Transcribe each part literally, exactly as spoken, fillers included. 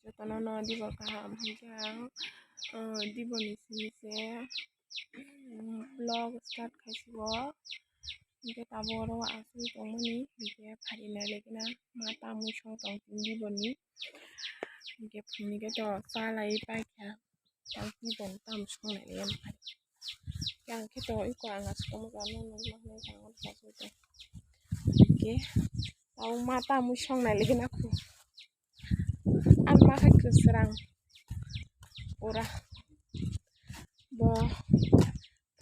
Jotono no dibor kaham hinkhe ang, uh, dibor ni simi se, um, vlog start khaisio. Hinkhe tabuk oro asugwi tongmani hinkhe pharinai laikhina ma tamwi song tong tini dibor ni. Hinkhe phunukhe to chalai paikha. Tang ki bong tam song nai le yan pai. Yang khe to iko ang asuk mo ga no no no no tang on sa so to. Ke. Tang ma tam song nai le na khu. Ang ma khai kwsrang. Ora. Bo.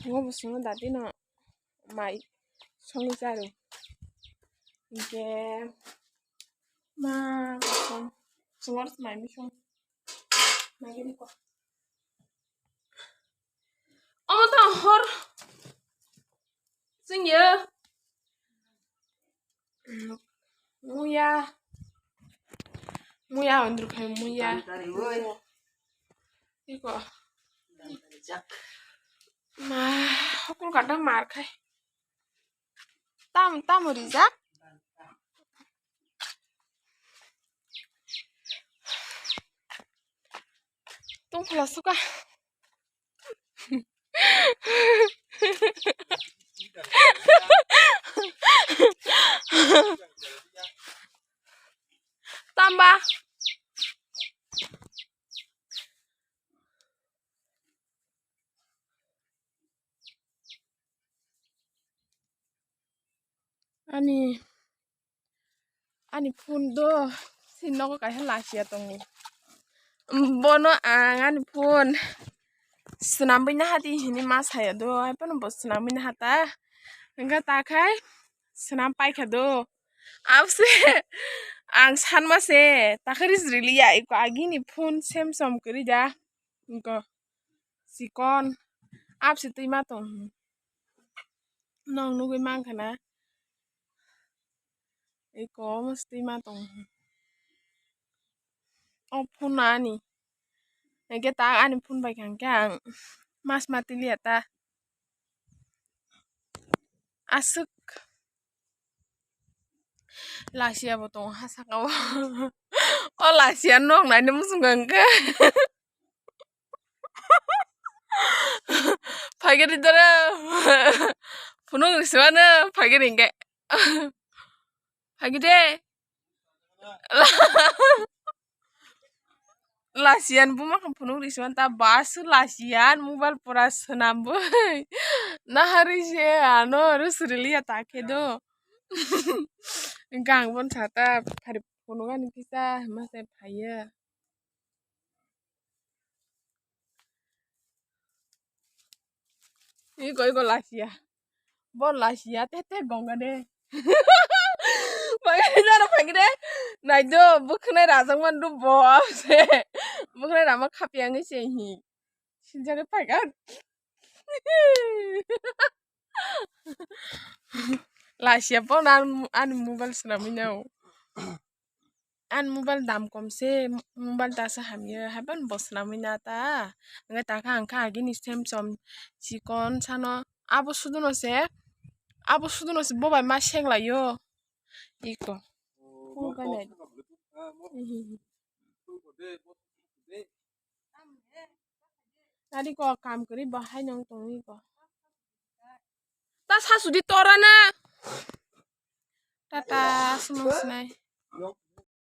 Ngo bo sungo dati no. Mai. Song ni charu. Ke. Ma. Song. Song mai mi song. Mai ni ko. Omo to hor. Sing ya. Muya. Muya ondur khai muya. Tari, tari, woi. Iko. Jak. Ma, hokul kadang mar khai. Tam, tam rijak. Tung phala suka. Tamba. Ani, ani phone do si nogo kaisa lachiya tongo. Bono ang ani phone swnamwi naha di hini ma saya do, hai phano bo swnamwi naha ta. Hwnkhe ta khai swnam paikha do. Abose ang sanma se takhari sriliya iko agini phone Samsung kwrwi da. Iko sikon abose twi ma tong. Nong nugwi mankha na. Eko omo se twi ma tong. O phone ani. Hwnkhe ta ani phone bai kha hwnkhe ang mas ma tiliya ta. Aswk. Lachiya bo tongo ha saka o. O lachiya nok naina muchungo hwnkhe. Phaikhe ri doro. Phunuk ri simano phaikhe ri hwnkhe. Phaikhe de. Lachiyan buma khe phunuk ri simanta basu lachiyan mobile pura swnam bui. Nahari se ano aro sriliya ta khe do. Hwnkhe ang bono sata phari phunuk ani kisa hwnma se phaiya. Iko iko lachiya. Bo lachiya tete gonga de. Pagide jaro pagide. Naido bukhnai rajak man du bo se. Bukhnai rama khapya ngi se hi. Sinjare paga. Lachiya bo na ani mobile swnamwi nao. Ani mobile dam kom se, mobile dasa hamya, haiban bo swnamwi na ta. Hwnkhe ta kha ang kha agini Samsung chikon sano. Abo suduno se, abo suduno se bobai ma senglaio. Iko. Phone ka nai. Ari ko kam kwrwi bahai nang tongwi ko. Ta sasudi tora na. Tata sumang sinai.